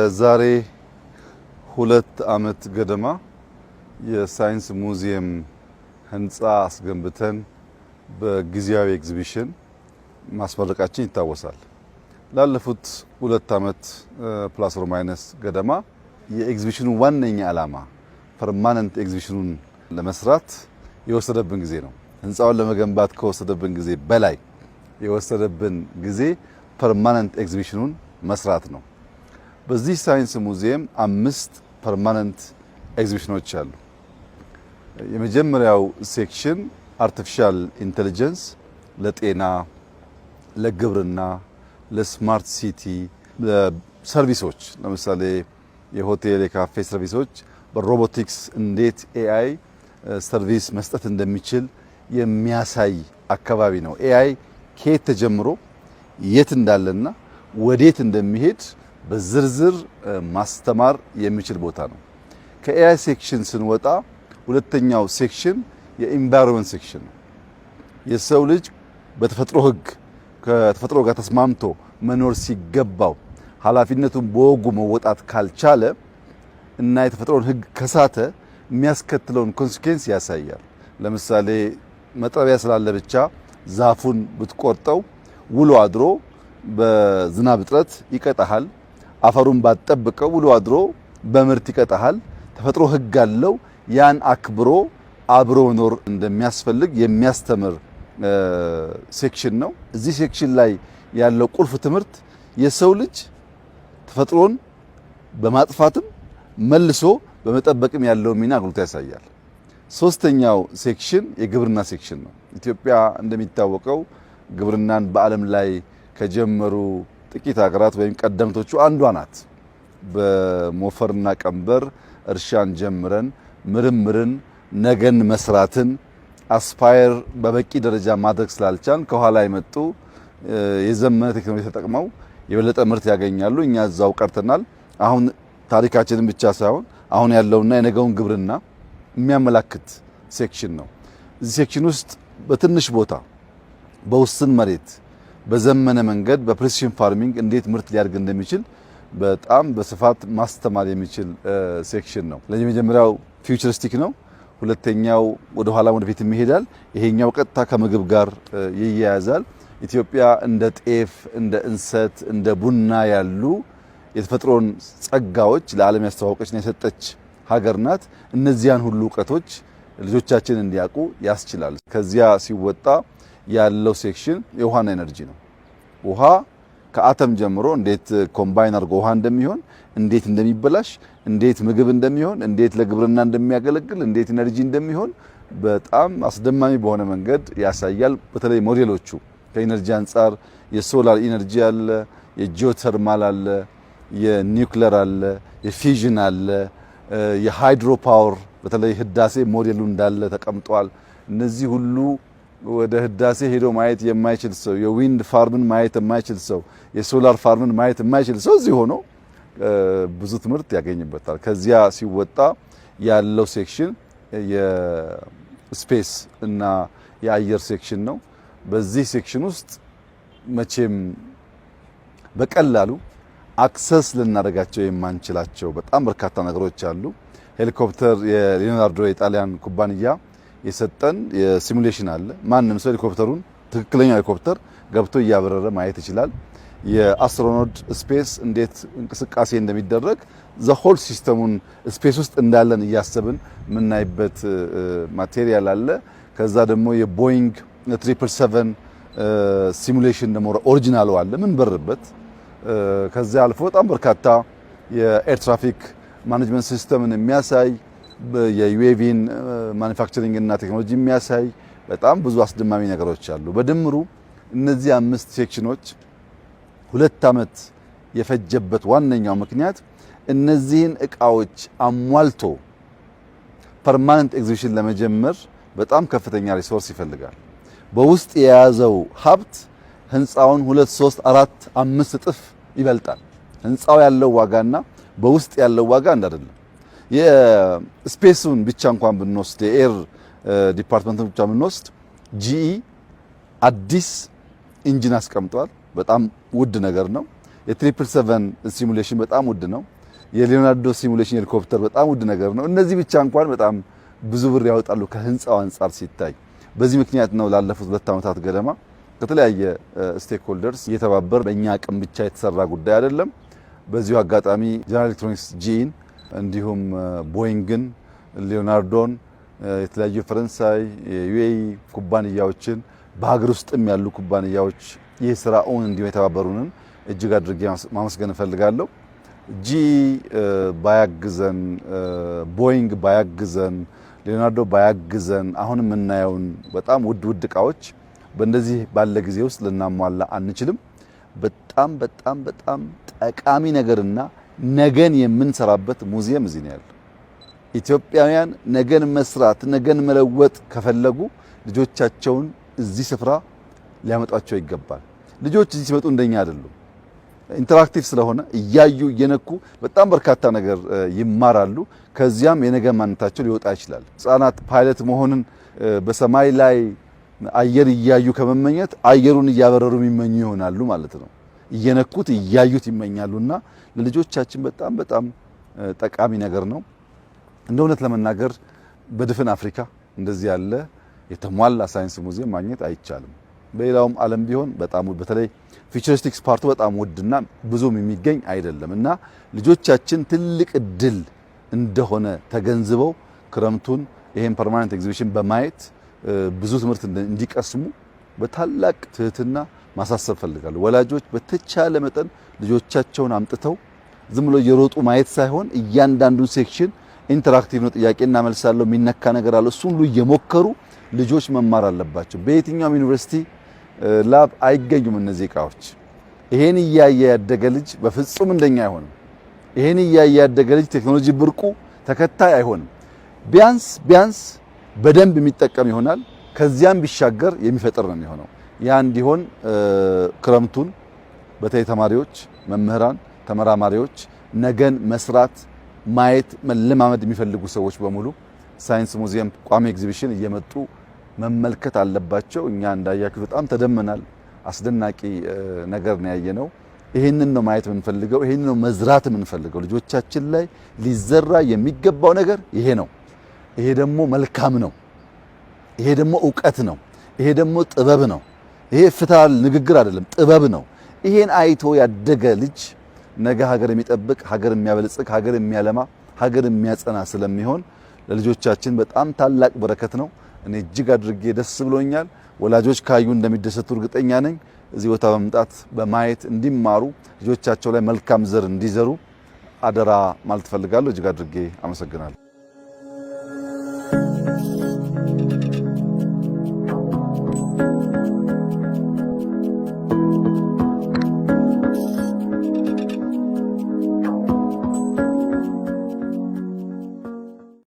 የዛሬ 2 ዓመት ገደማ የሳይንስ ሙዚየም ህንፃ አስገንብተን በጊዜያዊ ኤግዚቢሽን ማስመረቃችን ይታወሳል። ላለፉት 2 ዓመት plus or minus ገደማ የኤግዚቢሽኑ ዋነኛ ዓላማ permanent ኤግዚቢሽኑን ለመስራት የወሰደብን ጊዜ ነው። ህንፃውን ለመገንባት ከወሰደብን ጊዜ በላይ የወሰደብን ጊዜ permanent ኤግዚቢሽኑን መስራት ነው። በዚህ ሳይንስ ሙዚየም አምስት permanent ኤግዚቢሽኖች አሉ። የመጀመሪያው section artificial intelligence ለጤና፣ ለግብርና፣ ለ smart city፣ service ኦች፣ ለምሳሌ የሆቴል የካፌ service ኦች በ robotics እንዴት AI service መስጠት እንደሚችል የሚያሳይ አካባቢ ነው። AI ከየት ተጀምሮ የት እንዳለና ወዴት እንደሚሄድ በዝርዝር ማስተማር የሚችል ቦታ ነው። ከ AI section ስንወጣ ሁለተኛው section የ environment section ነው። የሰው ልጅ በተፈጥሮ ሕግ ከተፈጥሮ ጋር ተስማምቶ መኖር ሲገባው ኃላፊነቱን በወጉ መወጣት ካልቻለ እና የተፈጥሮን ሕግ ከሳተ የሚያስከትለውን consequence ያሳያል። ለምሳሌ መጥረቢያ ስላለ ብቻ ዛፉን ብትቆርጠው ውሎ አድሮ በዝናብ እጥረት ይቀጣሃል። አፈሩን ባትጠብቀው ውሎ አድሮ በምርት ይቀጣሃል። ተፈጥሮ ሕግ አለው። ያን አክብሮ አብሮ መኖር እንደሚያስፈልግ የሚያስተምር section ነው። እዚህ section ላይ ያለው ቁልፍ ትምህርት የሰው ልጅ ተፈጥሮን በማጥፋትም መልሶ በመጠበቅም ያለው ሚና አጉልቶ ያሳያል። ሶስተኛው section የግብርና section ነው። ኢትዮጵያ እንደሚታወቀው ግብርናን በዓለም ላይ ከጀመሩ ጥቂት ሀገራት ወይም ቀደምቶቹ አንዷ ናት። በሞፈርና ቀንበር እርሻን ጀምረን ምርምርን፣ ነገን መስራትን aspire በበቂ ደረጃ ማድረግ ስላልቻልን ከኋላ የመጡ የዘመነ ቴክኖሎጂ ተጠቅመው የበለጠ ምርት ያገኛሉ። እኛ እዛው ቀርተናል። አሁን ታሪካችንን ብቻ ሳይሆን አሁን ያለውና የነገውን ግብርና የሚያመላክት section ነው። እዚህ section ውስጥ በትንሽ ቦታ፣ በውስን መሬት፣ በዘመነ መንገድ በ precision farming እንዴት ምርት ሊያድግ እንደሚችል በጣም በስፋት ማስተማር የሚችል section ነው። ለዚህ መጀመሪያው futuristic ነው። ሁለተኛው ወደ ኋላ ወደፊት ይሄዳል። ይሄኛው ቀጥታ ከምግብ ጋር ይያያዛል። ኢትዮጵያ እንደ ጤፍ፣ እንደ እንሰት፣ እንደ ቡና ያሉ የተፈጥሮን ጸጋዎች ለዓለም ያስተዋወቀችና የሰጠች ሀገር ናት። እነዚያን ሁሉ እውቀቶች ልጆቻችን እንዲያውቁ ያስችላል። ከዚያ ሲወጣ ያለው section የውሃና energy ነው። ውሃ ከአተም ጀምሮ እንዴት combine አድርጎ ውሃ እንደሚሆን፣ እንዴት እንደሚበላሽ፣ እንዴት ምግብ እንደሚሆን፣ እንዴት ለግብርና እንደሚያገለግል፣ እንዴት energy እንደሚሆን በጣም አስደማሚ በሆነ መንገድ ያሳያል። በተለይ ሞዴሎቹ ከ energy አንጻር የ solar energy አለ፣ የጂኦተርማል አለ፣ የኒውክለር አለ፣ የ fusion አለ፣ የ hydro power፣ በተለይ ህዳሴ ሞዴሉ እንዳለ ተቀምጧል። እነዚህ ሁሉ ወደ ህዳሴ ሄዶ ማየት የማይችል ሰው፣ የ wind farm ን ማየት የማይችል ሰው፣ የ solar farm ን ማየት የማይችል ሰው እዚህ ሆኖ ብዙ ትምህርት ያገኝበታል። ከዚያ ሲወጣ ያለው section የ space እና የአየር section ነው። በዚህ section ውስጥ መቼም በቀላሉ access ልናደርጋቸው የማንችላቸው በጣም በርካታ ነገሮች አሉ። ሄሊኮፕተር የሊዮናርዶ የጣሊያን ኩባንያ የሰጠን የ simulation አለ። ማንም ሰው ሄሊኮፕተሩን፣ ትክክለኛ ሄሊኮፕተር ገብቶ እያበረረ ማየት ይችላል። የ astronaut space እንዴት እንቅስቃሴ እንደሚደረግ the whole system ኡን space ውስጥ እንዳለን እያሰብን የምናይበት material አለ። ከዛ ደግሞ የቦይንግ 777 simulation ደግሞ original ኡ አለ ምንበርበት። ከዚያ አልፎ በጣም በርካታ የ air traffic management system ን የሚያሳይ፣ የ UAV ን manufacturing እና ቴክኖሎጂ የሚያሳይ በጣም ብዙ አስደማሚ ነገሮች አሉ። በድምሩ እነዚህ አምስት section ኦች 2 ዓመት የፈጀበት ዋነኛው ምክንያት እነዚህን እቃዎች አሟልቶ permanent exhibition ለመጀመር በጣም ከፍተኛ resource ይፈልጋል። በውስጥ የያዘው ሀብት ህንፃውን ሁለት፣ ሶስት፣ አራት፣ አምስት እጥፍ ይበልጣል። ህንፃው ያለው ዋጋና በውስጥ ያለው ዋጋ አንድ አይደለም። የ space ኡን ብቻ እንኳን ብንወስድ፣ የ air department ኡን ብቻ ብንወስድ GE አዲስ engine አስቀምጧል። በጣም ውድ ነገር ነው። የ 777 simulation በጣም ውድ ነው። የሊዮናርዶ simulation ሄሊኮፕተር በጣም ውድ ነገር ነው። እነዚህ ብቻ እንኳን በጣም ብዙ ብር ያወጣሉ ከህንፃው አንጻር ሲታይ። በዚህ ምክንያት ነው ላለፉት 2 ዓመታት ገደማ ከተለያየ stakeholders እየተባበር በእኛ አቅም ብቻ የተሰራ ጉዳይ አይደለም። በዚሁ አጋጣሚ ጀነራል ኤሌክትሮኒክስ GE ን፣ እንዲሁም ቦይንግን፣ ሊዮናርዶን፣ የተለያዩ የፈረንሳይ የ UAE ኩባንያዎችን፣ በሀገር ውስጥም ያሉ ኩባንያዎች ይህ ስራ እውን እንዲሁም የተባበሩንን እጅግ አድርጌ ማመስገን እፈልጋለሁ። GE ባያግዘን፣ ቦይንግ ባያግዘን፣ ሊዮናርዶ ባያግዘን አሁን የምናየውን በጣም ውድ ውድ እቃዎች በእንደዚህ ባለ ጊዜ ውስጥ ልናሟላ አንችልም። በጣም በጣም በጣም ጠቃሚ ነገርና ነገን የምንሰራበት ሙዚየም እዚህ ነው ያለው። ኢትዮጵያውያን ነገን መስራት፣ ነገን መለወጥ ከፈለጉ ልጆቻቸውን እዚህ ስፍራ ሊያመጧቸው ይገባል። ልጆች እዚህ ሲመጡ እንደኛ አይደሉም። Interactive ስለሆነ እያዩ እየነኩ በጣም በርካታ ነገር ይማራሉ። ከዚያም የነገ ማንነታቸው ሊወጣ ይችላል። ሕፃናት ፓይለት መሆንን በሰማይ ላይ አየር እያዩ ከመመኘት አየሩን እያበረሩ የሚመኙ ይሆናሉ ማለት ነው። እየነኩት እያዩት ይመኛሉና ለልጆቻችን በጣም በጣም ጠቃሚ ነገር ነው። እንደ እውነት ለመናገር በድፍን አፍሪካ እንደዚህ ያለ የተሟላ ሳይንስ ሙዚየም ማግኘት አይቻልም። በሌላውም ዓለም ቢሆን በጣም በተለይ futuristics part ኡ በጣም ውድና ብዙም የሚገኝ አይደለም እና ልጆቻችን ትልቅ እድል እንደሆነ ተገንዝበው ክረምቱን ይሄን permanent exhibition በማየት ብዙ ትምህርት እንዲቀስሙ በታላቅ ትህትና ማሳሰብ ፈልጋለሁ። ወላጆች በተቻለ መጠን ልጆቻቸውን አምጥተው ዝም ብሎ እየሮጡ ማየት ሳይሆን እያንዳንዱን section interactive ነው፣ ጥያቄ እና መልስ አለው፣ የሚነካ ነገር አለው። እሱን ሁሉ እየሞከሩ ልጆች መማር አለባቸው። በየትኛውም ዩኒቨርሲቲ lab አይገኙም እነዚህ እቃዎች። ይሄን እያየ ያደገ ልጅ በፍጹም እንደኛ አይሆንም። ይሄን እያየ ያደገ ልጅ ቴክኖሎጂ ብርቁ ተከታይ አይሆንም። ቢያንስ ቢያንስ በደንብ የሚጠቀም ይሆናል። ከዚያም ቢሻገር የሚፈጥር ነው የሚሆነው። ያ እንዲሆን ክረምቱን በተለይ ተማሪዎች፣ መምህራን፣ ተመራማሪዎች፣ ነገን መስራት፣ ማየት፣ መለማመድ የሚፈልጉ ሰዎች በሙሉ ሳይንስ ሙዚየም ቋሚ ኤግዚቢሽን እየመጡ መመልከት አለባቸው። እኛ እንዳያችሁ በጣም ተደምመናል። አስደናቂ ነገር ነው ያየነው። ይህንን ነው ማየት የምንፈልገው። ይህንን ነው መዝራት የምንፈልገው። ልጆቻችን ላይ ሊዘራ የሚገባው ነገር ይሄ ነው። ይሄ ደግሞ መልካም ነው። ይሄ ደግሞ እውቀት ነው። ይሄ ደግሞ ጥበብ ነው። ይሄ ፍታል ንግግር አይደለም፣ ጥበብ ነው። ይሄን አይቶ ያደገ ልጅ ነገ ሀገር የሚጠብቅ፣ ሀገር የሚያበለጽግ፣ ሀገር የሚያለማ፣ ሀገር የሚያጸና ስለሚሆን ለልጆቻችን በጣም ታላቅ በረከት ነው። እኔ እጅግ አድርጌ ደስ ብሎኛል። ወላጆች ካዩ እንደሚደሰቱ እርግጠኛ ነኝ። እዚህ ቦታ በመምጣት በማየት እንዲማሩ፣ ልጆቻቸው ላይ መልካም ዘር እንዲዘሩ አደራ ማለት እፈልጋለሁ። እጅግ አድርጌ አመሰግናለሁ።